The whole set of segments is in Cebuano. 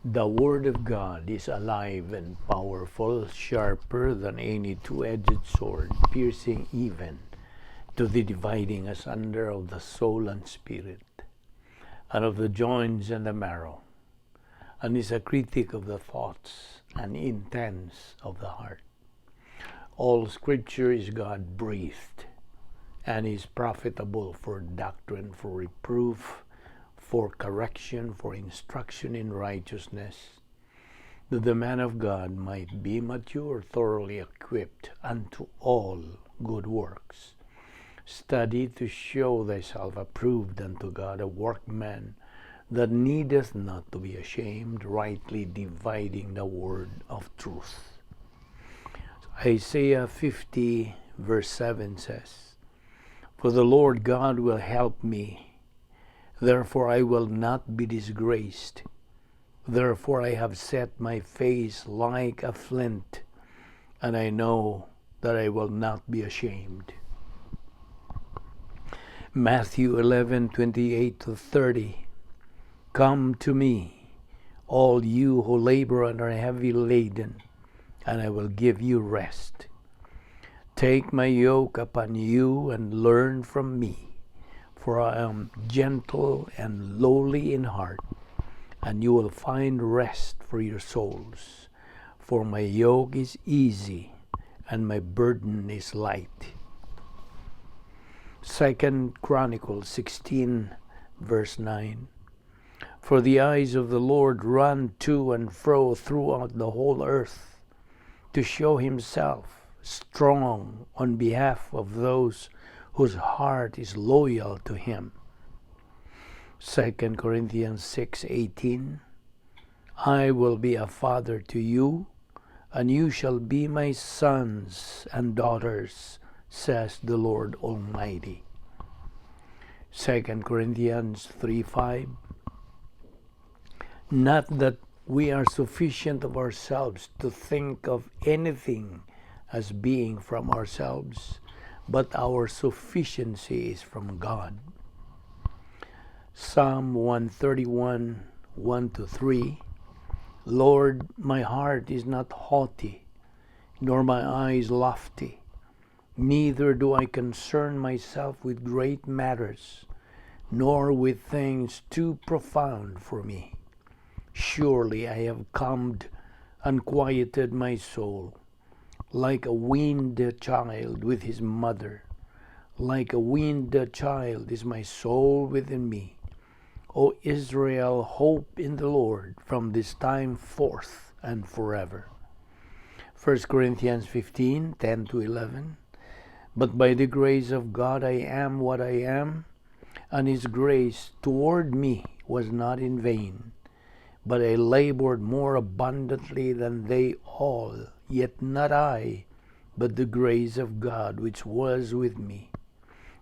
The Word of God is alive and powerful, sharper than any two-edged sword, piercing even to the dividing asunder of the soul and spirit, and of the joints and the marrow, and is a critic of the thoughts and intents of the heart. All Scripture is God breathed and is profitable for doctrine, for reproof, for correction, for instruction in righteousness, that the man of God might be mature, thoroughly equipped unto all good works. Study to show thyself approved unto God, a workman that needeth not to be ashamed, rightly dividing the word of truth. Isaiah 50, verse 7 says, "For the Lord God will help me. Therefore I will not be disgraced. Therefore I have set my face like a flint, and I know that I will not be ashamed." Matthew 11:28 to 30. "Come to me, all you who labor and are heavy laden, and I will give you rest. Take my yoke upon you and learn from me, for I am gentle and lowly in heart, and you will find rest for your souls. For my yoke is easy and my burden is light." Second Chronicles 16 verse 9. "For the eyes of the Lord run to and fro throughout the whole earth to show himself strong on behalf of those whose heart is loyal to him." 2 Corinthians 6:18. "I will be a father to you, and you shall be my sons and daughters, says the Lord Almighty." 2 Corinthians 3:5. "Not that we are sufficient of ourselves to think of anything as being from ourselves, but our sufficiency is from God." Psalm 131, 1 to 3. "Lord, my heart is not haughty, nor my eyes lofty. Neither do I concern myself with great matters, nor with things too profound for me. Surely I have calmed and quieted my soul, like a weaned child with his mother. Like a weaned child is my soul within me. O Israel, hope in the Lord from this time forth and forever." 1 Corinthians 15, 10 to 11. "But by the grace of God I am what I am, and his grace toward me was not in vain. But I labored more abundantly than they all, yet not I, but the grace of God which was with me.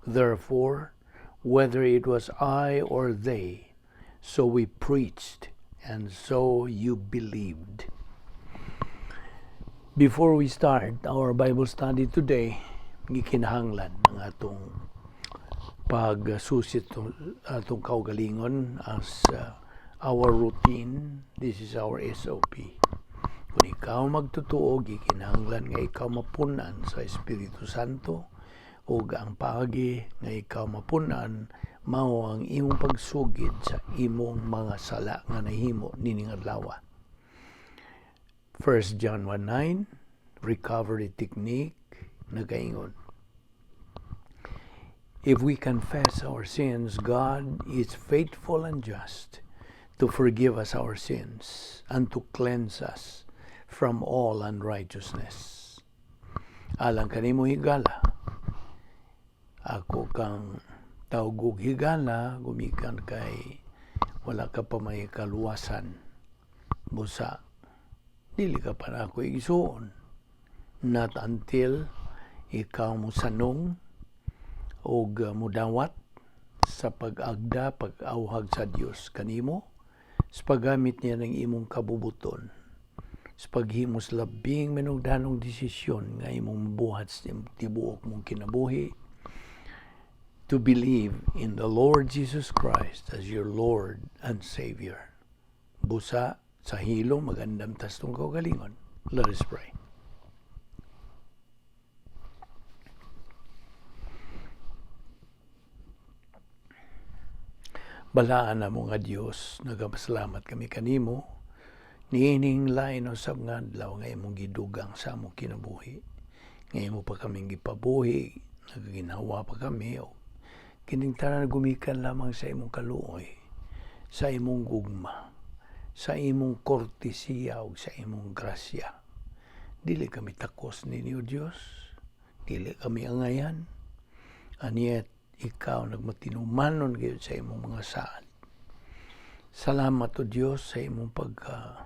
Therefore, whether it was I or they, so we preached, and so you believed." Before we start our Bible study today, gikinahanglan ang atong pagsusi atong kaugalingon as our routine. This is our SOP. Kung ikaw magtotoo, gikinahanglan nga ikaw mapunan sa Espiritu Santo ug ang paagi nga ikaw mapunan mao ang imong pagsugid sa imong mga sala nga nahimo nining adlaw. 1 John 1:9, recovery technique, nagaingon, "If we confess our sins, God is faithful and just to forgive us our sins and to cleanse us from all unrighteousness." Alang kanimo, higala, ako kang tawgog higala gumikan kay wala ka pa may kaluwasan. Busa dili ka pa nako igsuon. Not until ikaw mo sanong og mudawat sa pag-agda, pag-awhag sa Dios kanimo sa paggamit niya ng imong kabubuton sa paghimo sa labing manugdanong desisyon nga imong buhat sa tibuok mong kinabuhi, to believe in the Lord Jesus Christ as your Lord and Savior. Busa Sa hilom, magandam tas tong kaugalingon. Let us pray. Balaan na mo nga Dios, nagapasalamat kami kanimo niining lain usab nga adlaw nga imong gidugang sa among kinabuhi. Nga imo pa kaming gipabuhi, nagaginhawa pa kami o kining tanan gumikan lamang sa imong kaluoy, sa imong gugma, sa imong kortesiya ug sa imong grasya. Dili kami takos ninyo, Dios, dili kami angayan, and yet ikaw nagmatinumanon gyud sa imong mga saad. Salamat, O Dios, sa imong pagka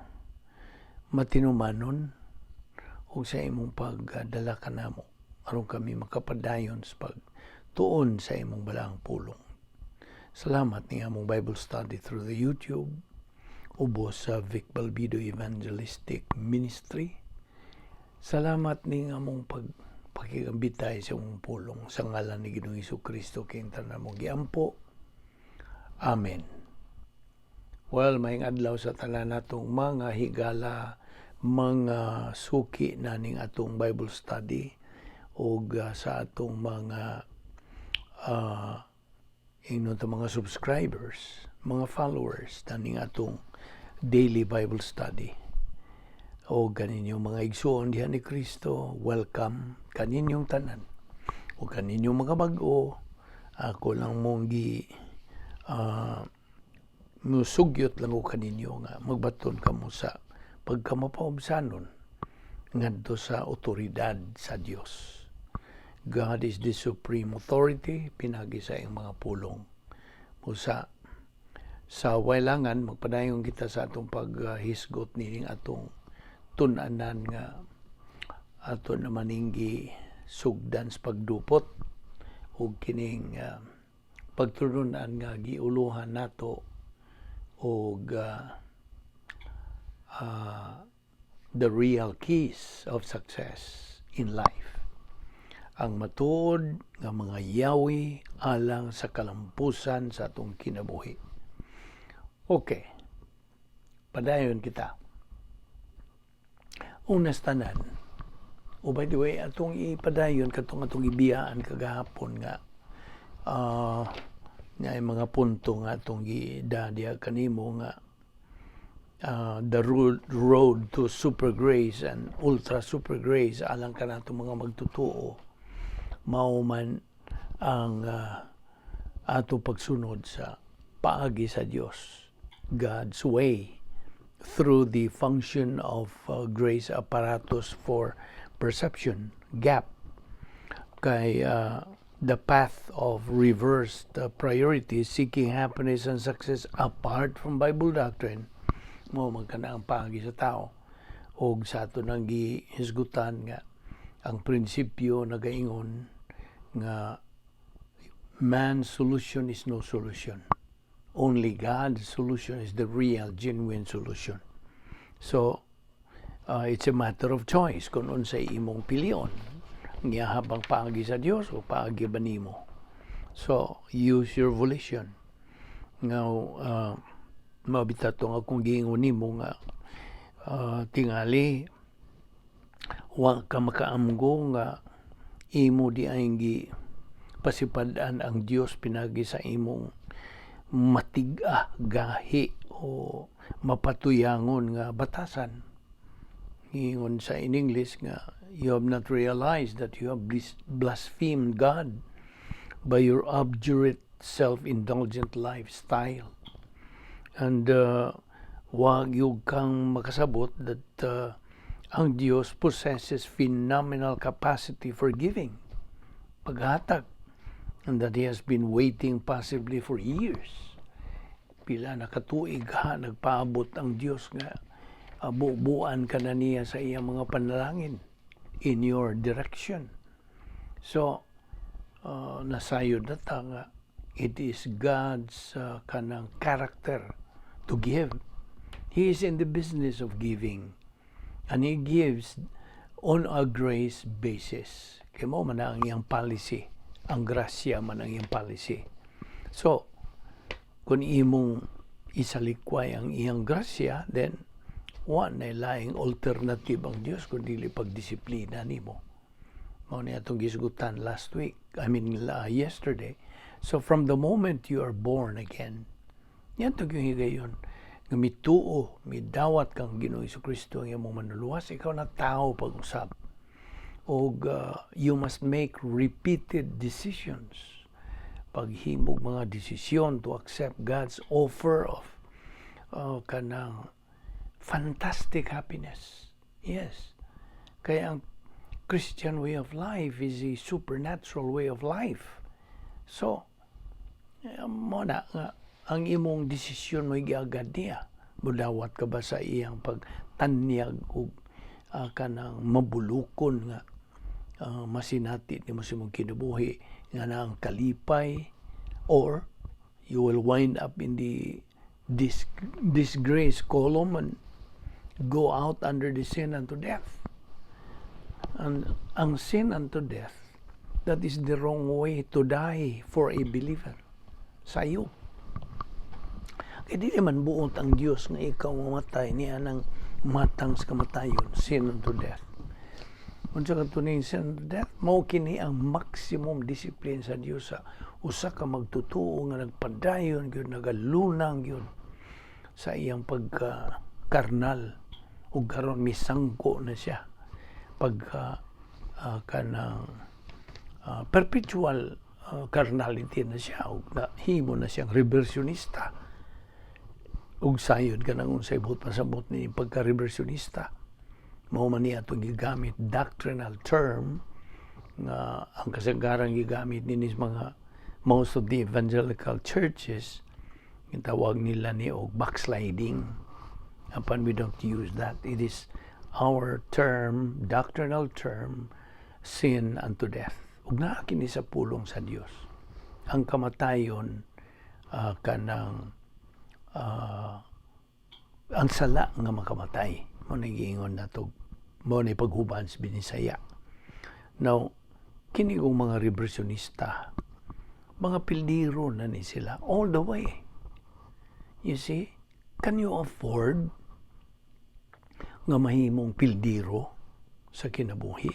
matinumanon ug sa imong pagdala kanamo aron kami makapadayon sa pagtuon sa imong balaang pulong. Salamat ni among Bible study through the YouTube ubos sa Vic Balbido Evangelistic Ministry. Salamat ning among pag pakigambitay sa imong pulong sa ngalan ni Ginoong Kristo kay tanan mo giampo. Amen. Well, maayong adlaw sa tanan natong mga higala, mga suki na ning atong Bible study ug sa atong mga ingnon ta mga subscribers, mga followers na ning atong daily Bible study. O kaninyong mga igsuon diha ni Kristo, welcome kaninyong tanan. O kaninyong mga bag-o, ako lang mong gi musugyot lang ko kaninyo nga magbaton kamo sa pagkamapaubsanon ngadto sa otoridad sa Dios. God is the supreme authority pinagi sa iyang mga pulong. Usa sa wailangan, magpadayon kita sa atong paghisgot nining atong tun-anan nga ato naman gi sugdan sa pagdupot ug kining pagtulunan nga giuluhan nato og the real keys of success in life. Ang matuod nga mga yawi alang sa kalampusan sa atong kinabuhi. Okay. Padayon kita. Unas tanan. Oh, by the way, atong ipadayon katong atong ibiyaan kagahapon nga nga mga punto nga atong gida diha kanimo nga the road to super grace and ultra super grace alang kanato mga magtutuo mao man ang ato pagsunod sa paagi sa Dios, God's way through the function of grace apparatus for perception, GAP, kay the path of reversed priorities, seeking happiness and success apart from Bible doctrine, mao man kana ang paagi sa tao. Og sa ato nang gihisgutan nga ang prinsipyo nagaingon nga man's solution is no solution. Only God's solution is the real, genuine solution. So, it's a matter of choice kung unsay imong pilion. Nga habang paagi sa Dios o paagi ba nimo. So, use your volition. Now, mabita to nga kung giingon nimo nga tingali wa ka makaamgo nga imo di ay gi pasipad-an ang Dios pinagi sa imong matig-a, gahi o mapatuyangon nga batasan. Ingon sa in English nga you have not realized that you have blasphemed God by your obdurate, self-indulgent lifestyle. And wag yung kang makasabot that ang Dios possesses phenomenal capacity for giving, paghatag, and that He has been waiting possibly for years. Pila na katuig ha, nagpaabot ang Dios nga bubuan ka na niya sa iyang mga panalangin in your direction. So, nasayod na ta nga it is God's kanang character to give. He is in the business of giving. And He gives on a grace basis. Kay mao man ang iyang policy. Ang grasya man ang iyang policy. So, kung imong isalikway ang iyang grasya, then Wa na laing alternative ang Dios kung dili pagdisiplina nimo. Mao ni atong gisgutan last week, I mean yesterday. So from the moment you are born again, yan to yung higayon nga mituo, midawat kang Ginoong Kristo ang imong Manluluwas, ikaw na tao pag-usab. Og you must make repeated decisions. Paghimog mga desisyon to accept God's offer of kanang fantastic happiness. Yes. Kaya ang Christian way of life is a supernatural way of life. So, mo na nga ang imong desisyon mo giagad niya. Mudawat ka ba sa iyang pagtanyag og kanang mabulukon nga masinati nimo sa imong kinabuhi nga na ang kalipay, or you will wind up in the disgrace column and go out under the sin unto death? And ang sin unto death, that is the wrong way to die for a believer. Sayo. Kaya di naman buot ang Diyos nga ikaw mamatay niya ng matang sa kamatayon, sin unto death. Unsa ka tuning sin unto death? Mao kini ang maximum discipline sa Dios sa usa ka magtutuo nga nagpadayon gyud, nagalunang gyud sa iyang pagka karnal ug karon misangko na siya pagka kanang perpetual carnality na siya ug himo na siyang reversionista ug sayod kanang unsay buot pasabot ni pagka-reversionista. Mao man niya atong gigamit doctrinal term nga ang kasagaran gigamit niini mga most of the evangelical churches, tawag nila ni og backsliding. Apan we don't use that. It is our term, doctrinal term, sin unto death. Ug naa kini sa pulong sa Dios ang kamatayon, kanang ang sala nga makamatay. Mo na giingon nato, mo na paghuban sa Binisaya. Now, kini kong mga reversionista, mga pildiro na ni sila all the way. You see, can you afford nga mahimong pildiro sa kinabuhi?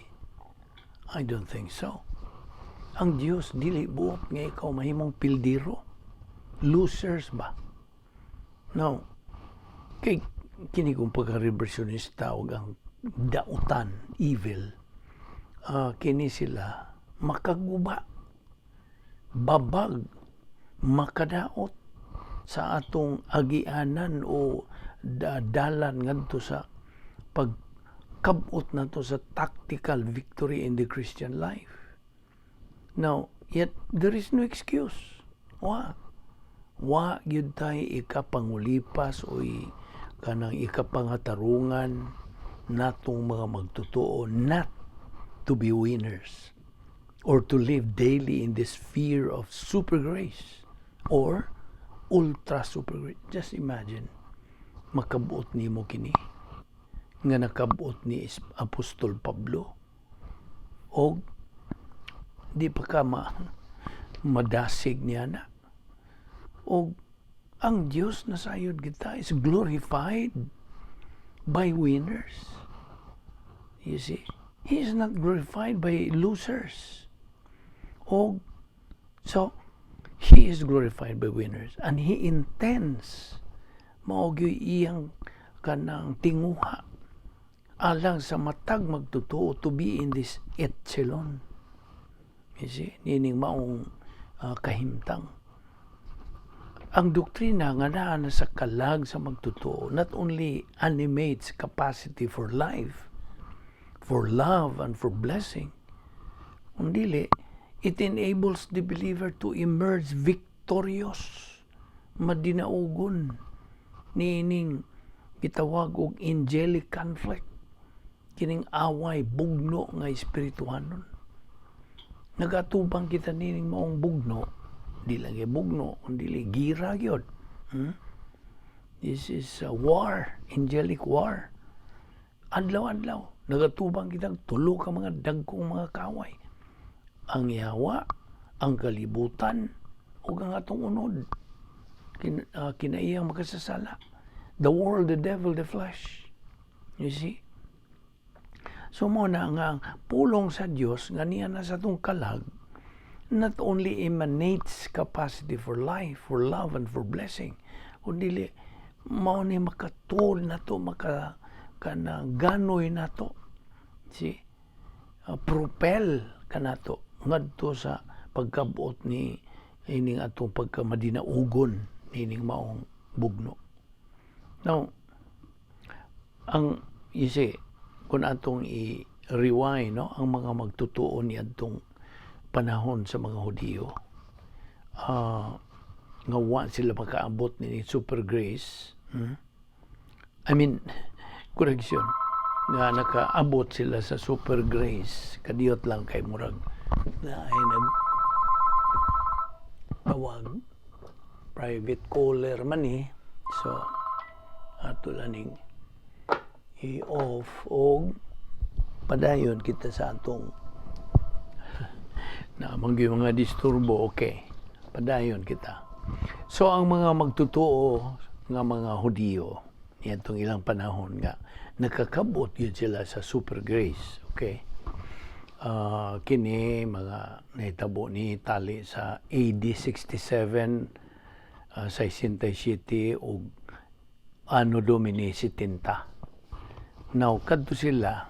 I don't think so. Ang Dios dili buot nga ikaw mahimong pildiro. Losers ba? No. Kay kini kong pagka-reversionista ug ang dautan, evil, kini sila makaguba, babag, makadaot sa atong agianan o dalan ngadto sa pagkabot nato sa tactical victory in the Christian life. Now, yet there is no excuse. Wa. Wa gyud tay ikapangulipas o kanang ikapangatarungan natong mga magtotoo not to be winners or to live daily in this fear of super grace or ultra super grace. Just imagine, makabuot nimo kini nga nakabot ni Apostol Pablo og di pa ka madasig niya na. Og ang Dios na sayod kita is glorified by winners. You see, He is not glorified by losers. Og so He is glorified by winners and He intends, mao gyud iyang kanang tinguha alang sa matag magtotoo to be in this echelon. You see, nining maong kahimtang. Ang doktrina nga naa na sa kalag sa magtotoo not only animates capacity for life, for love, and for blessing, kundili it enables the believer to emerge victorious, madinaugon niining gitawag og angelic conflict, kining away, bugno nga espirituhanon. Nagatubang kita nining maong bugno, di lang kay bugno kundi gira gyud. This is a war, angelic war. Adlaw-adlaw nagatubang kitang tulo ka mga dagkong mga kaway: ang yawa, ang kalibutan ug ang atong unod, kinaiyang makasasala, the world, the devil, the flesh. You see? So mao na nga ang pulong sa Dios nga niya na sa atong kalag not only emanates capacity for life, for love, and for blessing, kundi mao ni makatuol nato, maka kana ganoy nato. See? Propel kanato ngadto sa pagkabuot ni ining atong pagkamadinaugon nining maong bugno. Now, ang you see, kung atong i-rewind, no, ang mga magtutuo ni adtong panahon sa mga Hudiyo, nga wa sila makaabot ni super grace, I mean, correction, nga nakaabot sila sa super grace, kadiyot lang kay murag na ay nag tawag, private caller man eh. So, ato lang ning i-off og padayon kita sa atong na yung mga disturbo. Okay, padayon kita. So ang mga magtutuo nga mga Hudiyo niadtong ilang panahon nga nakakabot yun sila sa super grace, okay, kini mga nahitabo ni tali sa AD 67, 67 ug Anno Domini 70. Now, kadto sila,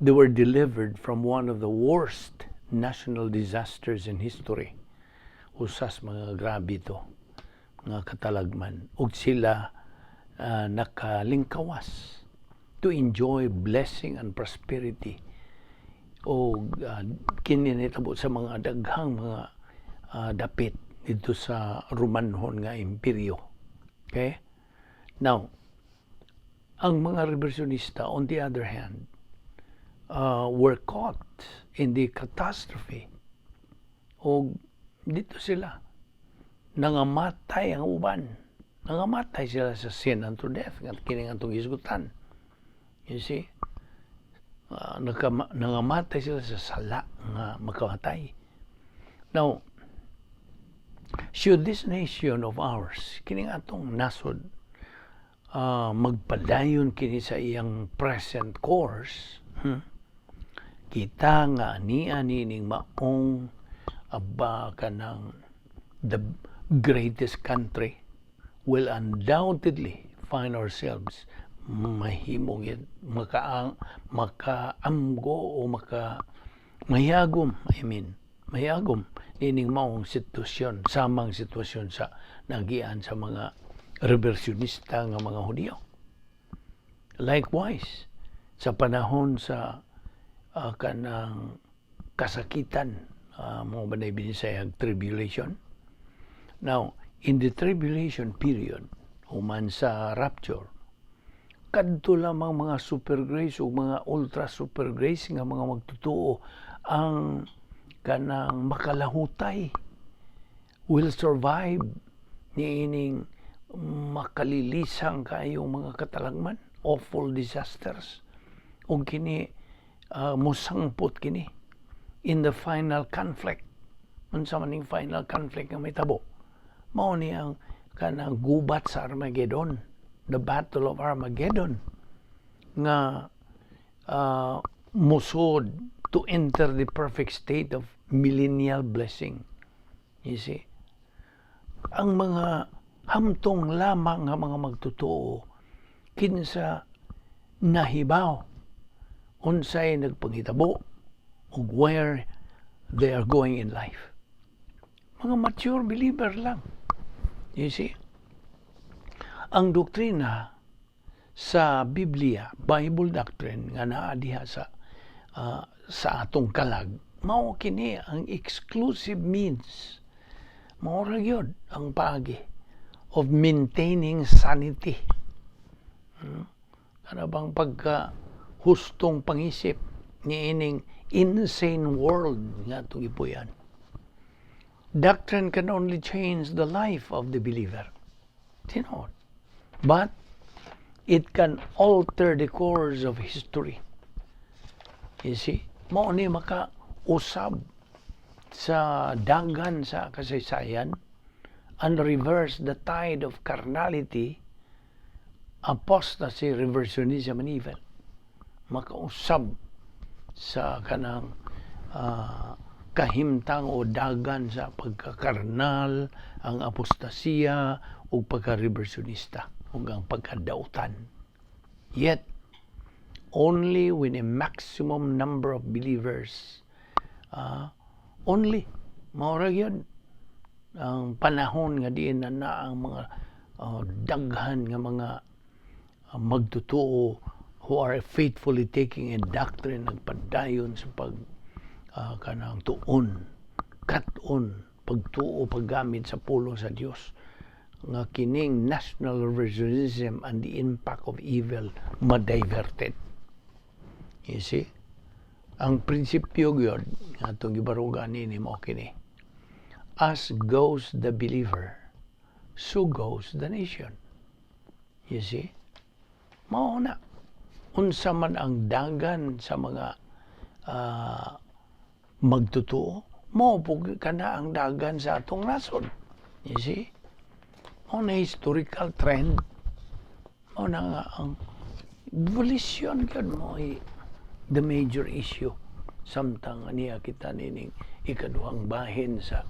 they were delivered from one of the worst national disasters in history. Usas mga grabe to, mga katalagman. Ug sila nakalingkawas to enjoy blessing and prosperity. O kini nahitabo sa mga daghang mga dapit dito sa Romanhon nga imperyo. Okay? Now, ang mga reversionista, on the other hand, were caught in the catastrophe. O dito sila, nangamatay ang uban. Nangamatay sila sa sin unto death. Nga kini nga atong hisgutan. You see? Nangamatay sila sa sala nga makamatay. Now, should this nation of ours, kining atong nasod, magpadayon kini sa iyang present course, kita nga niya nining maong aba kanang the greatest country will undoubtedly find ourselves mahimong maka makaamgo o maka mahiyagom, I mean, mahiyagom nining maong sitwasyon, samang sitwasyon sa nagian sa mga reversionista nga mga Hudiyo. Likewise, sa panahon sa kanang kasakitan, mao ba na binisayag tribulation? Now, in the tribulation period, human sa rapture, kadto lamang mga super grace o mga ultra super grace nga mga magtutuo ang kanang makalahutay, will survive niining makalilisang kaayong mga katalagman, awful disasters, ug kini musangpot kini in the final conflict. Unsa man ning final conflict nga mahitabo? Mao ni ang kanang gubat sa Armageddon, the Battle of Armageddon, nga musod to enter the perfect state of millennial blessing. You see, ang mga hamtong lamang nga mga magtotoo kinsa nahibaw unsay nagpanghitabo ug where they are going in life. Mga mature believer lang. You see? Ang doktrina sa Biblia, Bible doctrine nga naa diha sa atong kalag, mao kini ang exclusive means. Mao ra gyud ang paagi of maintaining sanity. Kana bang pagka hustong pangisip niining insane world nga atong gipuy-an. Doctrine can only change the life of the believer. Tinuod. But it can alter the course of history. You see? Mao ni maka-usab sa dagan sa kasaysayan and reverse the tide of carnality. Apostasy, reversionism, and evil. Makausab sa kanang kahimtang o dagan sa pagkakarnal, ang apostasiya o pagka-reversionista o ang pagkadautan. Yet, only when a maximum number of believers, only, mao ra gyud ang panahon nga diin na na ang mga daghan nga mga magtutuo who are faithfully taking a doctrine, nagpadayon sa pag kanang tuon, kat-on, pagtuo, paggamit sa pulong sa Dios, nga kining national reversionism and the impact of evil ma-diverted. You see? Ang prinsipyo gyud nga atong gibarugan nini mao kini: As goes the believer, so goes the nation. You see? Mao na. Unsa man ang dagan sa mga magtutuo, mao po kana ang dagan sa atong nasod. You see? Mao na historical trend. Mao na nga ang volition gyud mo the major issue samtang niya kita nining ikaduhang bahin sa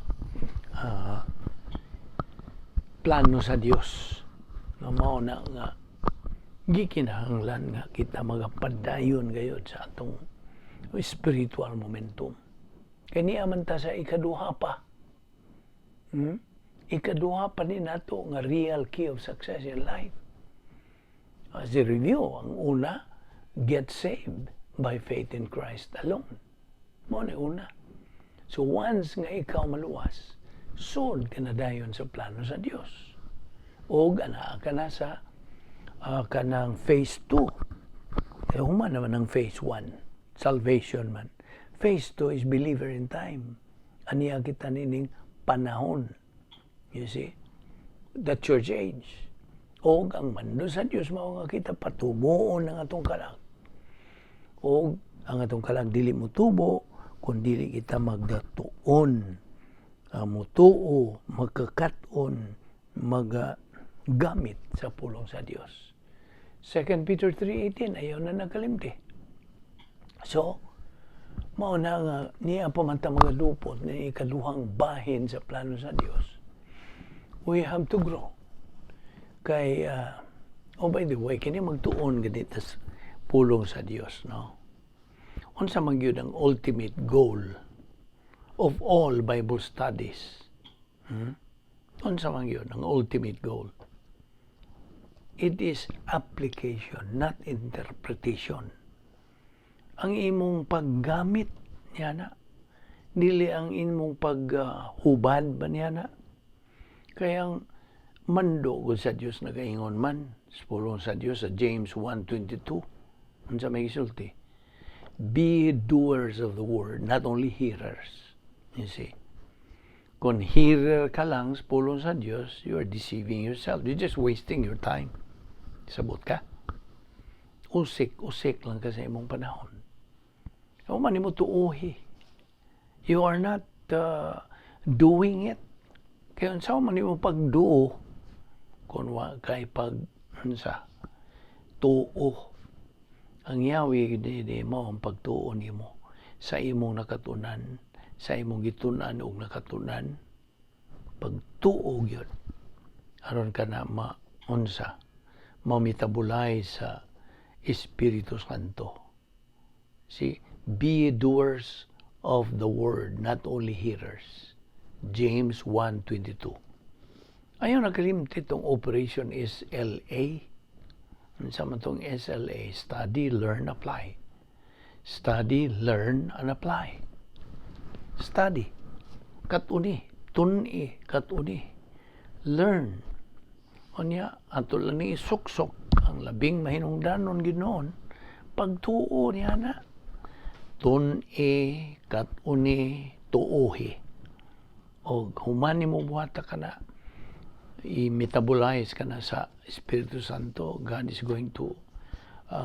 plano sa Dios nga mao na nga gikinahanglan nga kita magapadayon gayod sa atong spiritual momentum kay niya man ta sa ikaduha pa. Ikaduha pa ni nato nga real key of success in life. As a review, ang una, get saved by faith in Christ alone. Mao na una. So once nga ikaw maluwas, sud ka na dayon sa plano sa Dios. O anaa ka na sa kanang phase 2. Eh, human naman ang phase 1. Salvation man. Phase 2 is believer in time. Aniya kita nining panahon. You see? The church age. O ang mando sa Dios mao nga kita patubuon ang atong kalag. O ang atong kalag dili mo tubo kung dili kita magdatuon, mutuo, magkakat-on, magagamit sa pulong sa Dios. 2 Peter 3:18, ayaw na nagkalimti. So, mao na nga niya pa man ta magalupot ni ikaduhang bahin sa plano sa Dios. We have to grow. Kay, oh, by the way, kini magtuon ganito sa pulong sa Dios, no? Unsa man gyud ang ultimate goal of all Bible studies? Hmm? Unsa man gyud ang ultimate goal? It is application, not interpretation. Ang imong paggamit niya na, dili ang imong paghubad ba niya na. Kaya ang mando gud sa Dios, nagaingon man sa pulong sa Dios sa James 1:22. Unsa may gisulti? Be doers of the word, not only hearers. You see? Kung hearer ka lang sa pulong sa Dios, you are deceiving yourself. You're just wasting your time. Sabot ka? Usik-usik lang ka sa imong panahon. O man mo tuuhi. You are not doing it. Kaya unsa man nimo pagduo kung wa kay pag unsa tuo? Ang yawi di mo ang pagtuo nimo sa imong nakatunan, sa imong gitun-an og nakatunan, pagtuo gyud aron ka na maunsa, ma-metabolize sa Espiritu Santo. See, be doers of the word, not only hearers. James 1:22. Ayaw nakalimti itong Operation SLA. Unsa man tong SLA? Study, learn, apply. Study, learn, and apply. Study. Katuni. Tuni. Katuni. Learn. Unya, ato lang ni isuksok ang labing mahinungdanon ginoon, pagtuo niya na. Tun-i, kat-uni, tuohi. O human mo buhata ka na, i-metabolize ka na sa Espiritu Santo, God is going to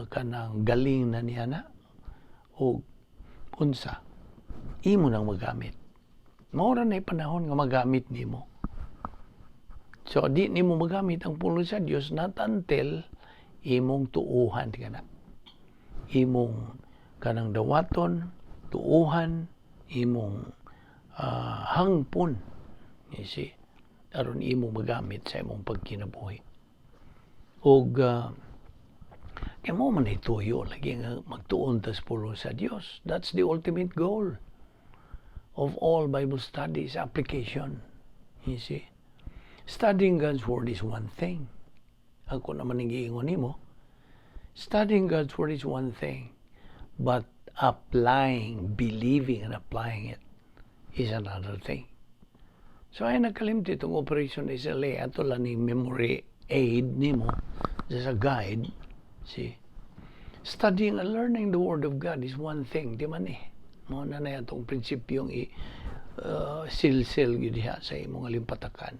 kanang galing na niya na o unsa imo nang magamit. Mao ra na panahon nga magamit nimo. So di nimo magamit ang pulong sa Dios not until Imong tuuhan kana. Imong kanang dawaton, tuuhan, imong hangpon. You see? Aron imong magamit sa imong pagkinabuhi. Og kay mao man tuyo lagi nga magtuon ta sa pulong sa Dios. That's the ultimate goal of all Bible studies, application. You see? Studying God's Word is one thing. Ako naman ang giingon nimo. Studying God's Word is one thing. But applying, believing and applying it is another thing. So ay nagkalimti itong Operation SLA, ato lang ni memory aid nimo, just a guide. See? Studying and learning the Word of God is one thing, di man eh. Mao na na atong prinsipyong i silsil gyud diha sa imong alimpatakan.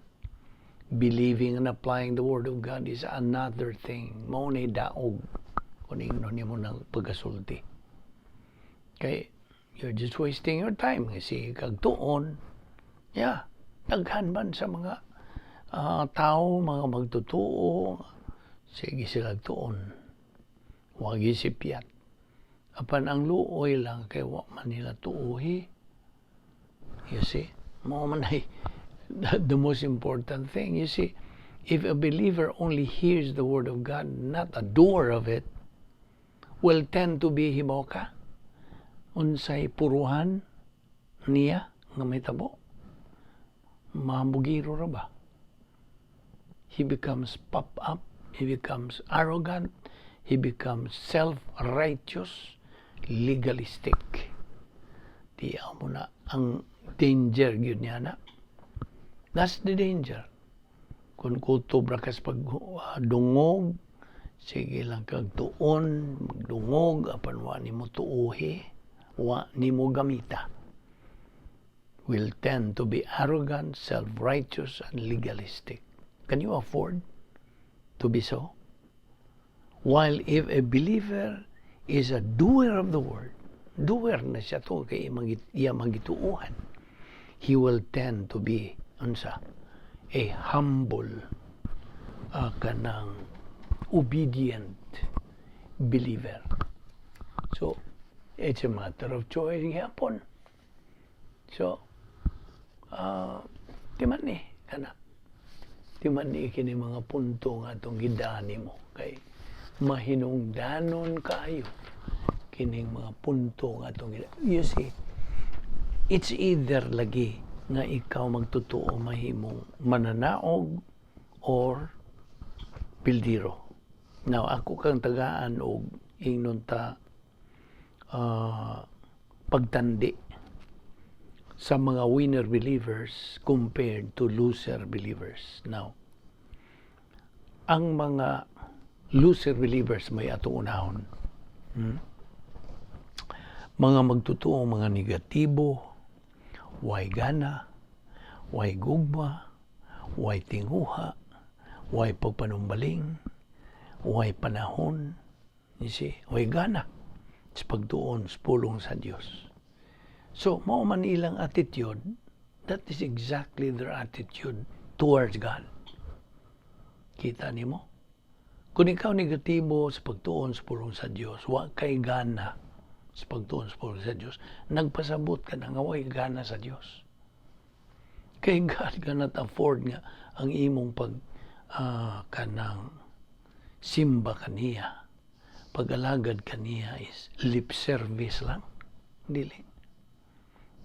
Believing and applying the Word of God is another thing. Mao ni daog kung ingnon nimo ng pagkasulti. Kay you're just wasting your time kasi kag tuon, yeah, daghan man sa mga tao, mga magtotoo, sige sila tuon. Wag isipyat. Apan ang luoy lang kay wa man nila tuuhi. You see? Mao man ay the most important thing. You see, if a believer only hears the Word of God, not a doer of it, will tend to be, hibaw ka unsay puruhan niya nga may tabo, mabugiro ra ba. He becomes puffed up, he becomes arrogant, he becomes self-righteous, legalistic. Di mo na ang danger gyud niya na. That's the danger. Kung kutob ra kas pag dungog, sige lang kag tuon, magdungog, apan wa nimo tuuhi, wa nimo gamita, will tend to be arrogant, self-righteous, and legalistic. Can you afford to be so? While if a believer is a doer of the Word, doer na siya to kay iya magituuhan, he will tend to be unsa, a humble, kanang obedient believer. So, it's a matter of choice gihapon. So, di man ni kana. Di man ni kini mga punto nga atong gidani mo kay mahinungdanon kaayo kining mga punto nga atong gidani. You see, it's either lagi nga ikaw magtotoo mahimong mananaog or pildiro. Now, ako kang tagaan og ingnon ta pagtandi sa mga winner believers compared to loser believers. Now, ang mga loser believers may atong unahon. Mga magtotoo, mga negatibo, way gana, way gugma, way tinguha, way pagpanumbaling, way panahon, you see, way gana sa pagtuon sa pulong sa Dios. So, mao man ilang attitude, that is exactly their attitude towards God. Kita nimo? Kung ikaw negatibo sa pagtuon sa pulong sa Dios, wa kay gana sa pagtuon sa pulong sa Dios, nagpasabot ka na nga way gana sa Dios. Kay God cannot afford nga ang imong pag kanang simba kaniya, pag-alagad kaniya is lip service lang. Dili.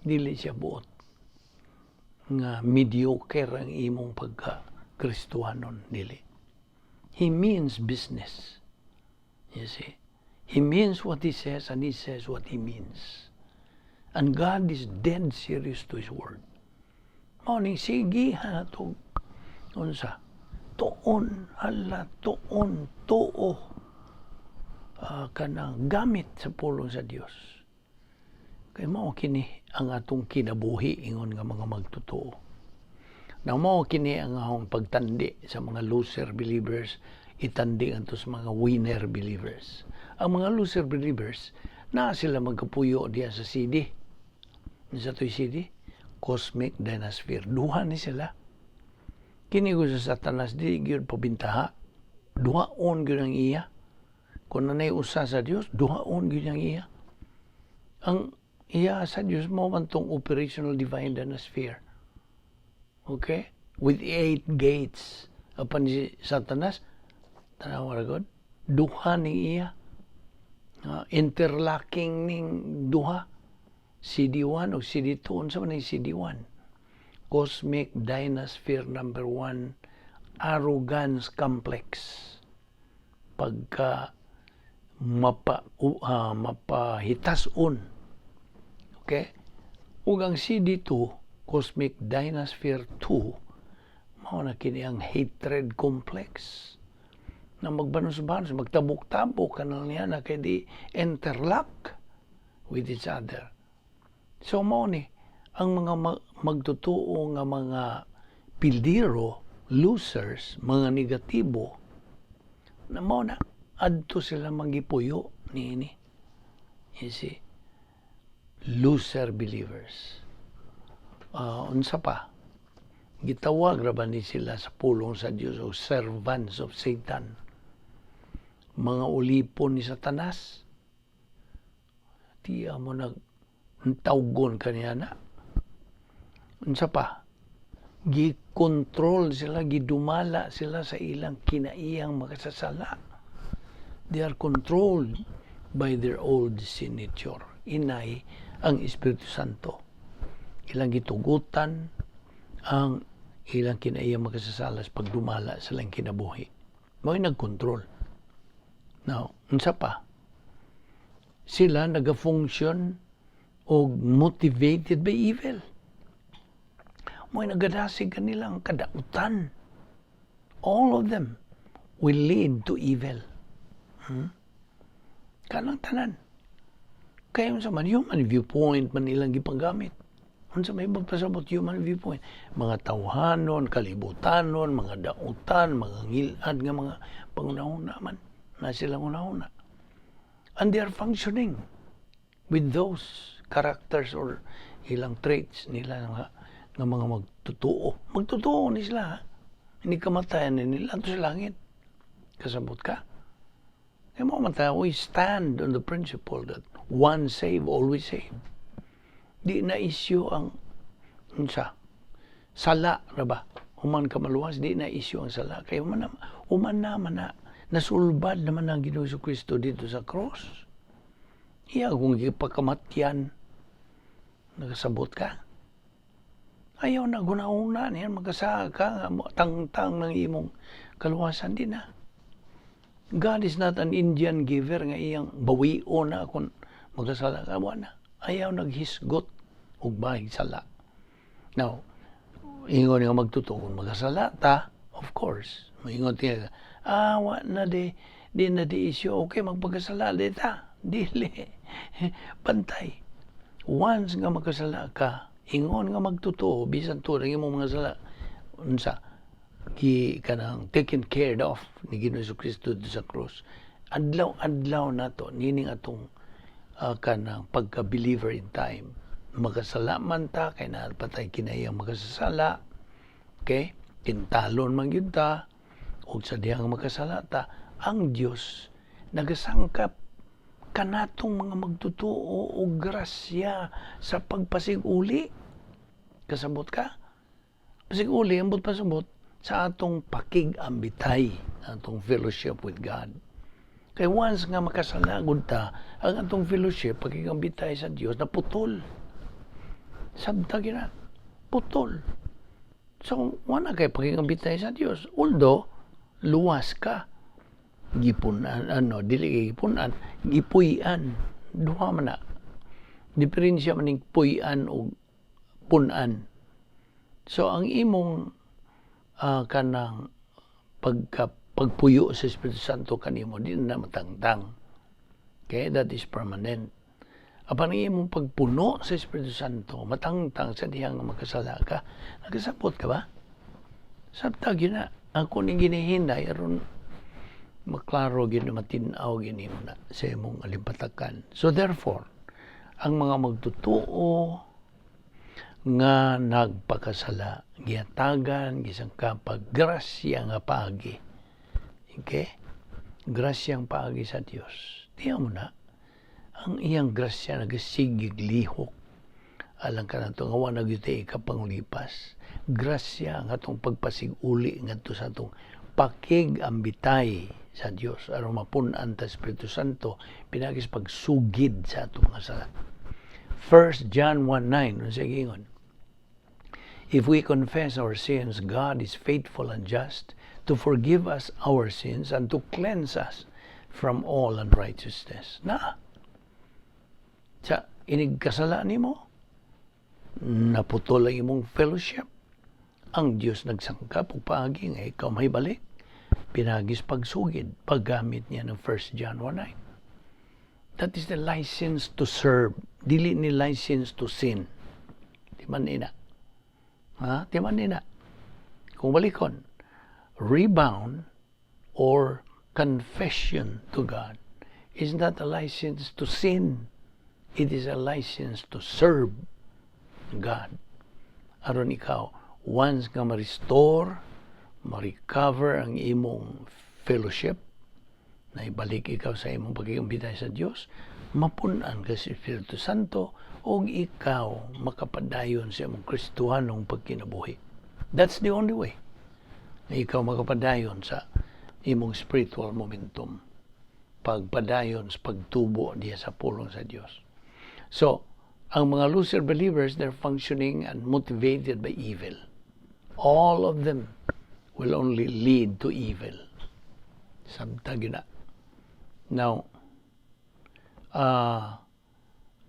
Dili siya buot nga mediocre ang imong pagka Kristohanon, dili. He means business. You see? He means what he says and he says what he means. And God is dead serious to His Word. Mao ning sige ha to unsa, tuon, hala, tuon, tuo, kanang gamit sa pulong sa Dios. Kay mao kini ang atong kinabuhi ingon nga mga magtotoo. Now, mao kini ang akong pagtandi sa mga loser believers, itandi anto sa mga winner believers. Ang mga loser believers, na sila magkapuyo diya sa CD. Sa to'y CD, Cosmic Dynasphere. Duha ni sila. Kini ko sa Satanas, di gyud pabintaha. Duhaon gyud ang iya. Kung nanay usa sa Dios, duhaon gyud ang iya. Ang iya sa Dios mao man tong operational divine dynasphere. Okay? With eight gates. Apan si Satanas, tanawa ra gud, duha ning iya. Interlocking ning duha. CD1 o CD2. Unsa man ning CD1? Cosmic Dynasphere number 1, arrogance complex. Pagka mapahitason. Okay? Ug ang CD2, Cosmic Dynasphere 2, mao na kini ang hatred complex na magbanos-banos, magtabok-tabok ka na niya na kay di interlock with each other. So mao ni ang mga magtotoo nga mga pildiro, losers, mga negatibo, na mao na adto sila magipuyo niini. You see? Loser believers. Unsa pa? Gitawag ra ba ni sila sa pulong sa Dios o servants of Satan? Mga ulipon ni Satanas? Tiya mo nag tawgon kaniya na. Unsa pa? Gikontrol sila, gidumala sila sa ilang kinaiyang makasasala. They are controlled by their old sin nature. Inay ang Espiritu Santo. Ilang gitugutan ang ilang kinaiyang makasasala sa pagdumala sa ilang kinabuhi. Mao'y nagkontrol. Now, unsa pa? Sila naga-function og motivated by evil. Mo'y nagadasig kanilang kadautan. All of them will lead to evil. Kanang tanan. Kaya unsa man, human viewpoint man ilang gipanggamit. Unsa may magpasabot human viewpoint? Mga tawhanon, kalibutanon, mga dautan, mga ngilad nga mga pangunahuna man na silang unahuna. And they are functioning with those characters or ilang traits nila nga mga magtotoo. Magtotoo ni sila, ha? Hindi kamatayan ni nila sa langit. Kasabot ka? Kaya mo man tayo, we stand on the principle that once saved, always saved. Di na issue ang unsa sala ra ba, human ka maluwas, di na issue ang sala kay human na man na nasulbad naman ang Ginoo Kristo dito sa cross. Iya kung gipakamatyan. Nakasabot ka? Ayaw na gunahuna niyan magkasaka nga tangtang ng imong kaluwasan, di na. God is not an Indian giver nga iyang bawion na kung magkasala ka. Wa na. Ayaw naghisgot og bahig sala. Now, ingon nga magtotoo kung magkasala ta, of course, maingon tiya, wa na di na di issue, okay, magpagkasala di ta. Dili. Pantay. Once nga magkasala ka, ingon nga magtotoo, bisan tuod ang imong mga sala, unsa, gi kanang taken care of ni Ginoo Kristo sa cross. Adlaw-adlaw nato nining atong kanang pagka-believer in time. Makasala man ta kay naa pa tay kinaiyang makasasala. Okay? Kintalon man gyud ta ug sa dihang makasala ta, ang Dios nagasangkap kanatong mga magtotoo og grasya sa pagpasig-uli. Kasabot ka? Pasig-uli, ambot pasabot sa atong pakig-ambitay, atong fellowship with God. Kay once nga makasalagod ta, ang atong fellowship, pakig-ambitay sa Dios, naputol. Sabta gina, putol. So, wala kay pakig-ambitay sa Dios. Although, luwas ka. Gipunan, ano, dili kay gipunan, gipuy-an. Duha man na. Diferensya man ning puy-an o punan. So, ang imong kanang pagpuyo sa Espiritu Santo kanimo di na matangtang. Okay, that is permanent. Apan ang imong pagpuno sa Espiritu Santo, matangtang sa dihang nga makasala ka. Nagasabot ka ba? Sabta gyud na. Ako ning ginihinay aron maklaro gyud, matin-aw gyud nimo na sa imong alimpatakan. So therefore, ang mga magtotoo nga nagpakasala, gihatagan gisangkap grasya nga paagi. Okay? Grasyang paagi sa Dios. Diya mo na, ang iyang grasya nagasigig lihok alang kanato nga wa na gyud ikapangulipas. Grasya ang atong pagpasig-uli ngadto sa atong pakig-ambitay sa Dios aron mapun-an ta Espiritu Santo pinaagi sa pagsugid sa atong mga sala. 1 John 1:9, unsa giingon? If we confess our sins, God is faithful and just to forgive us our sins and to cleanse us from all unrighteousness. Na. Sa inig kasala nimo, naputol ang imong fellowship. Ang Dios nagsangkap og paagi nga ikaw mahibalik pinaagi sa pagsugid, paggamit niya ng 1 John 1:9. That is the license to serve. Dili ni license to sin. Di man ina. Ha? Di man nina. Kung balikon, rebound or confession to God is not a license to sin. It is a license to serve God. Aron ikaw, once nga ma-restore, ma-recover ang imong fellowship, na ibalik ikaw sa imong pagiging sa Dios, mapun-an ka sa Espiritu Santo, ug ikaw makapadayon sa imong Kristohanong pagkinabuhi. That's the only way na ikaw makapadayon sa imong spiritual momentum. Pagpadayon sa pagtubo diya sa pulong sa Dios. So, ang mga loser believers, they're functioning and motivated by evil. All of them will only lead to evil. Sabta gyud na. Now,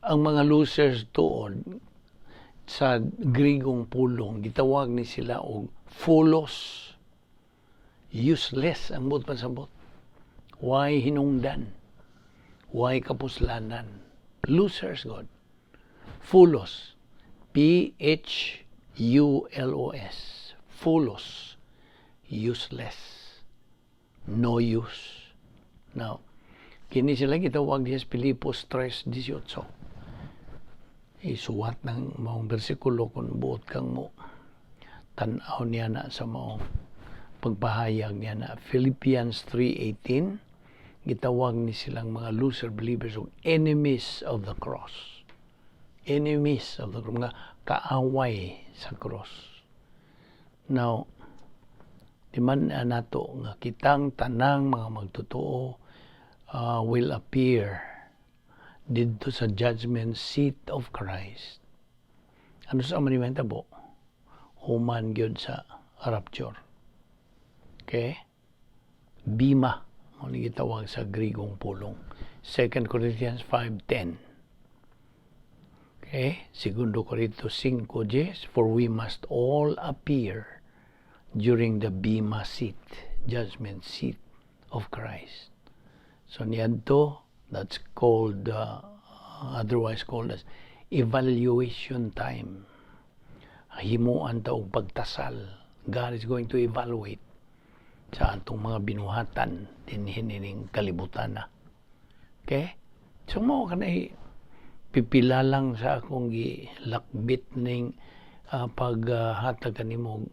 ang mga losers tuod sa Grigong pulong, gitawag ni sila og fulos. Useless ang buot pasabot. Way hinungdan? Way kapuslanan? Losers gud. Fulos. Phulos. Fulos. Useless. No use. Now, kini sila gitawag diha sa Filipos 3:18. Isuwat ng maong bersikulo kung buot kang mo tan-aw niya na sa maong pagpahayag niya na Philippians 3:18, gitawag ni silang mga loser believers og enemies of the cross. Enemies of the cross, mga kaaway sa cross. Now, di man nato nga kitang tanang mga magtotoo will appear didto sa judgment seat of Christ. Ano sa man mahitabo? Human gyud sa rapture. Okay? Bima, mao ni gitawag sa Grigong pulong. 2 Corinthians 5:10. Okay? Segundo Corintios 5:10, "For we must all appear during the bema seat, judgment seat of Christ." So niadto, that's called, otherwise called as evaluation time. Himuan ta og pagtasal. God is going to evaluate sa atong mga binuhatan dinhi nining kalibutan na. Okay? So mao kanay pipila lang sa akong gilakbit ning paghatag kanimo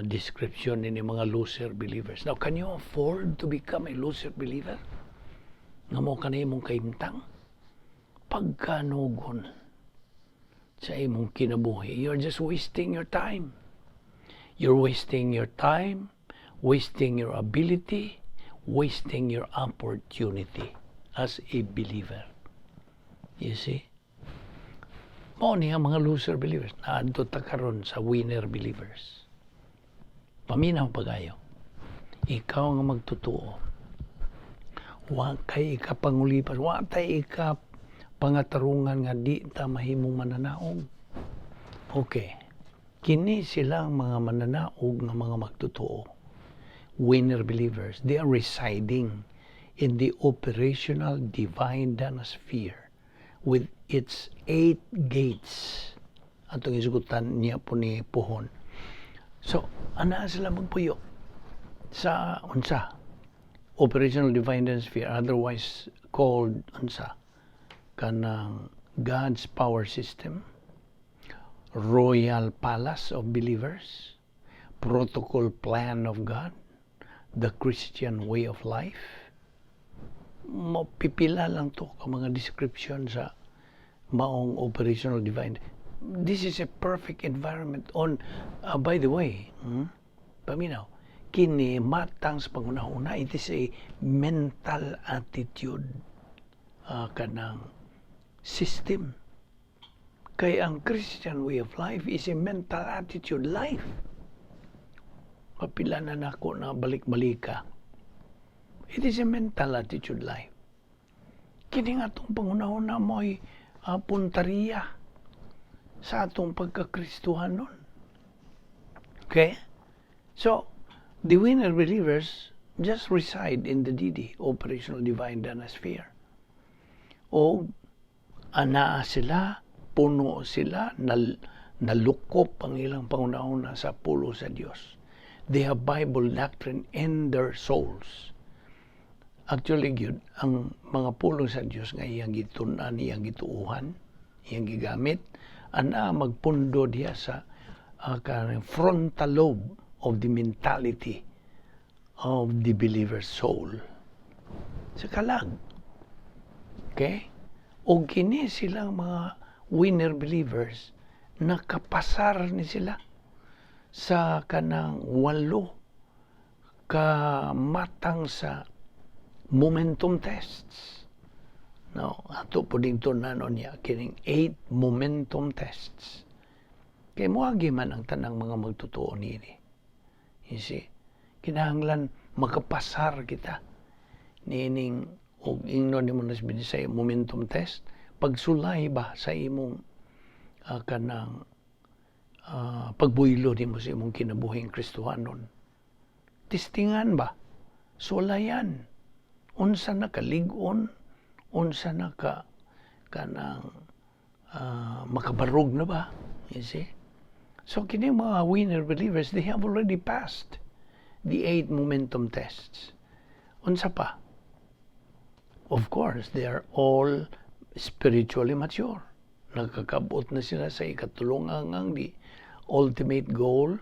description ni mga loser believers. Now, can you afford to become a loser believer? Nga mao kanay imong kahimtang? Pagkanugon sa imong kinabuhi, you're just wasting your time. You're wasting your time, wasting your ability, wasting your opportunity as a believer. You see? Mao ni ang mga loser believers. Naadto ta karon sa winner believers. Paminaw pagayo. Ikaw nga magtotoo. Wa kay ikapangulipas, wa tay ika pangatarungan nga di ta mahimong mananaog. Okay. Kini silang mga mananaog nga mga magtotoo. Winner believers, they are residing in the operational divine sphere with its eight gates. Atong isugutan niya po ni Pohon. So, ana sila magpuyo sa unsa? Operational divine sphere, otherwise called unsa? Kanang God's power system, royal palace of believers, protocol plan of God, the Christian way of life. Mapipila lang to ka mga description sa maong operational divine. This is a perfect environment on, by the way, paminaw, kini matang sa panghuna-huna, it is a mental attitude kanang system. Kay ang Christian way of life is a mental attitude life. Kapila na nako na balik-balika. It is a mental attitude life. Kini nga atong panghuna-huna mo'y puntariya sa atong pagkakristuhanon. Okay? So, the winner believers just reside in the DD, Operational Divine Dana Sphere. O anaa sila, puno sila, nalukop ang ilang panghuna-huna sa pulong sa Dios. They have Bible doctrine in their souls. Actually, gyud, ang mga pulong sa Dios nga iyang gitun-an, iyang gituuhan, iyang gigamit, ana magpundo diha sa kanang frontal lobe of the mentality of the believer's soul. Sa kalag. Okay? O kini silang mga winner believers, nakapasar ni sila sa kanang walo ka matang sa momentum tests. No, ato po ding tun-anon niya kining eight momentum tests. Kay moagi man ang tanang mga magtotoo niini. You see? Kinahanglan makapasar kita niining, og ingnon nimo na sa momentum test, pagsulay ba sa imong kanang pagbuylo nimo sa imong kinabuhing Kristohanon. Testingan ba? Sulayan. Unsa na kalig-on, unsa na ka kanang makabarog na ba? You see? So kini mga winner believers, they have already passed the eight momentum tests. Unsa pa? Of course, they are all spiritually mature. Nakakabot na sila sa ikatulong ang the ultimate goal,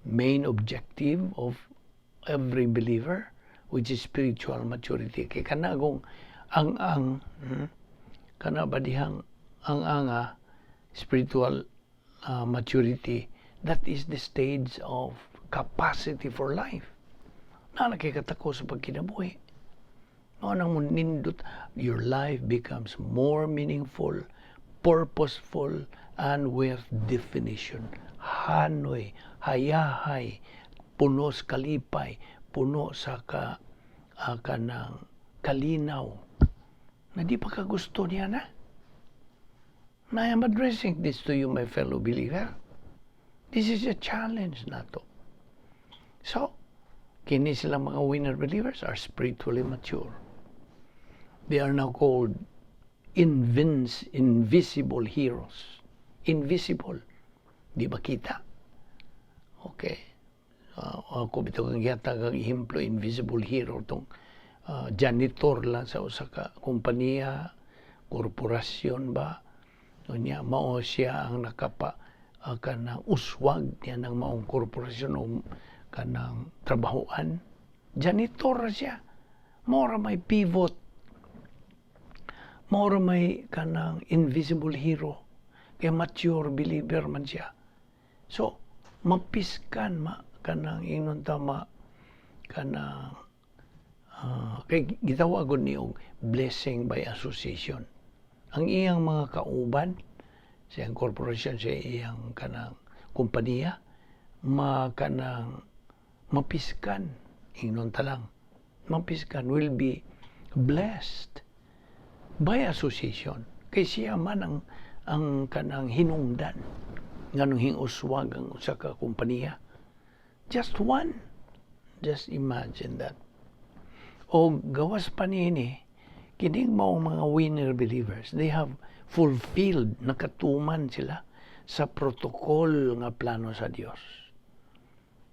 main objective of every believer, which is spiritual maturity. Kay kana kung ang kana ba dihang ang spiritual maturity, that is the stage of capacity for life. Na nakikatako sa pagkinabuhi. No, nang nindot, your life becomes more meaningful, purposeful, and with definition. Hanoy, hayahay, puno sa kalipay, puno sa kanang kalinaw. Na di pa ka gusto niya na. And I am addressing this to you, my fellow believer. This is a challenge nato. So, kini sila mga winner believers are spiritually mature. They are now called invisible heroes. Invisible. Di ba kita? Okay. Ako bitaw kang gihatag ang ehemplo, invisible hero tong janitor lang sa usa ka kompanya, korporasyon ba. Unya mao siya ang nakapa kanang uswag niya ng maong korporasyon o kanang trabahoan. Janitor ra siya. Mao ra may pivot. Mao ra may kanang invisible hero. Kay mature believer man siya. So, mapiskan ma kanang ingnon ta ma kanang kay gitawagon ni og blessing by association. Ang iyang mga kauban sa iyang korporasyon, sa iyang kanang kompanya, ma kanang mapiskan, ingnon ta lang, mapiskan, will be blessed by association. Kay siya man ang kanang hinungdan nganong hinguswag ang usa ka kompanya. Just one. Just imagine that. O gawas pa niini, kining mao mga winner believers, they have fulfilled, nakatuman sila sa protocol nga plano sa Dios.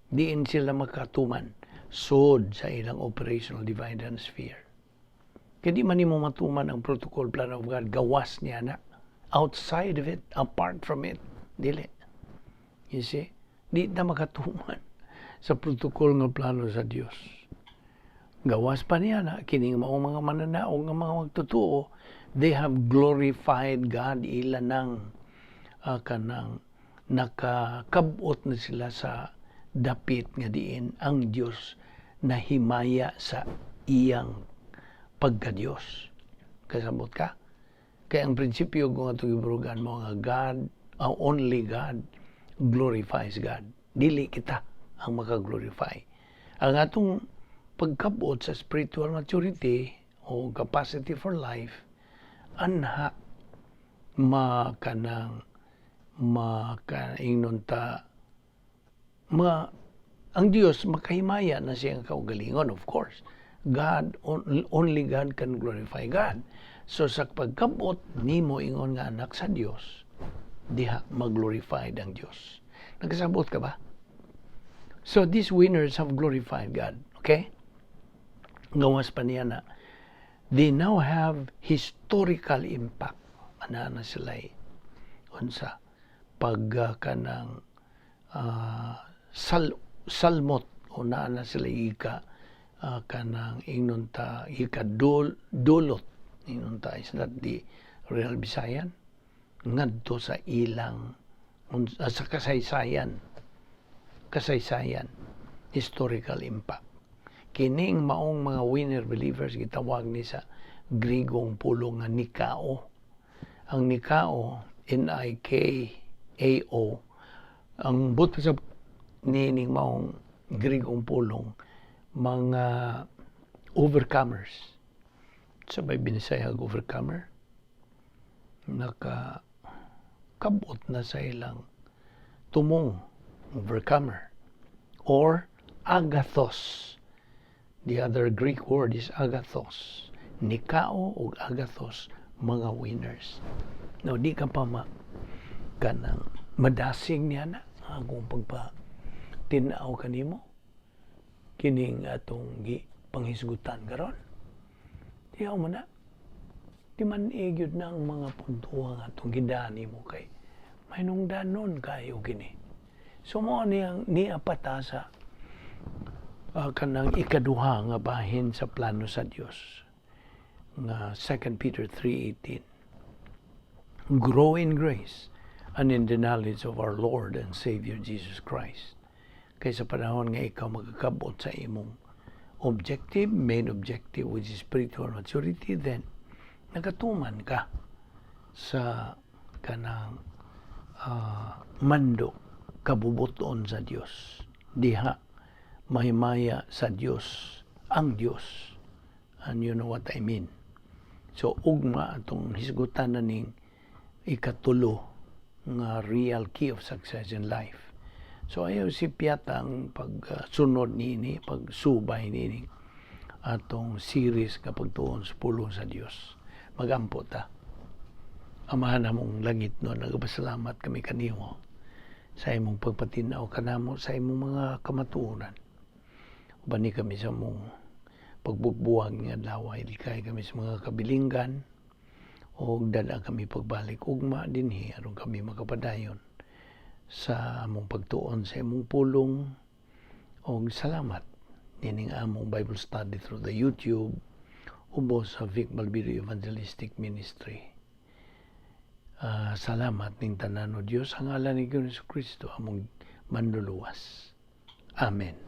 Diin sila makatuman sod sa ilang operational divine and sphere. Kaya di man nimo matuman ang protocol plan of God, gawas niya na. Outside of it, apart from it, dili. You see? Di na makatuman. Sa protocol nga plano sa Dios. Gawas pa niya na kining maong mga mananaog nga mga magtotoo, they have glorified God. Ila nang kanang nakakabot na sila sa dapit nga diin ang Dios nahimaya sa iyang pagka-Dios. Kasabot ka? Kaya ang prinsipyo kung atong giburugan mo nga God, only God glorifies God. Dili kita ang makaglorify. Ang atong pagkabot sa spiritual maturity o capacity for life, anha makanang makaingnon ta ma ang Dios makahimaya na siyang kaugalingon. Of course, God, only God can glorify God. So sa pagkabot nimo ingon nga anak sa Dios, diha maglorify ang Dios. Nagkasabot ka ba? So these winners have glorified God, okay? Gawas pa niya na they now have historical impact. Ana na sila unsa pag kanang salmot o naa na sila ika kanang ingnon ta ika dulot, ingnon ta, is that the real Bisayan, ngadto sa ilang sa kasaysayan, historical impact. Kining maong mga winner believers gitawag ni sa Grigong pulong nga nikao. Ang nikao, nikao, ang buot sa nining maong Grigong pulong, mga overcomers. Sa may Binisaya overcomer, naka kabot na sa ilang tumong, overcomer, or agathos. The other Greek word is agathos. Nikao o agathos, mga winners. No, di ka pa ma kanang madasig niya na akong pagpa tinaw kanimo kining atong gi panghisgutan karon. Diyaw mo na di man gyud na ang mga puntuhan atong gidani mo kay mahinungdanon kayo kini. So mo niyang niya pata sa kanang ikaduha nga bahin sa plano sa Dios nga 2 Peter 3:18, "Grow in grace and in the knowledge of our Lord and Savior Jesus Christ." Kay sa panahon nga ikaw magkakabot sa imong objective, main objective, which is spiritual maturity, then nagatuman ka sa kanang mando kabubuton sa Dios. Diha mahimaya sa Dios ang Dios. And you know what I mean. So ugma atong hisgutan na ning ikatulo nga real key of success in life. So ayaw si Piata ang pagsunod niini, pagsubay niini atong series kapag tuon sa pulong sa Dios. Magampo ta. Amahan namong langit no, nagpasalamat kami kanimo sa imong pagpatinaw kanamo sa imong mga kamatuoran. Ubani kami sa mong pagbugbuwag nga adlaw, likay kami sa mga kabilinggan o dala kami pagbalik ugma dinhi aron kami makapadayon sa among pagtuon sa imong pulong. Og salamat nining among Bible study through the YouTube ubos sa Vic Balbido Evangelistic Ministry. Salamat ning tanan o Dios, ang ngalan ni Jesu Kristo among manluluwas. Amen.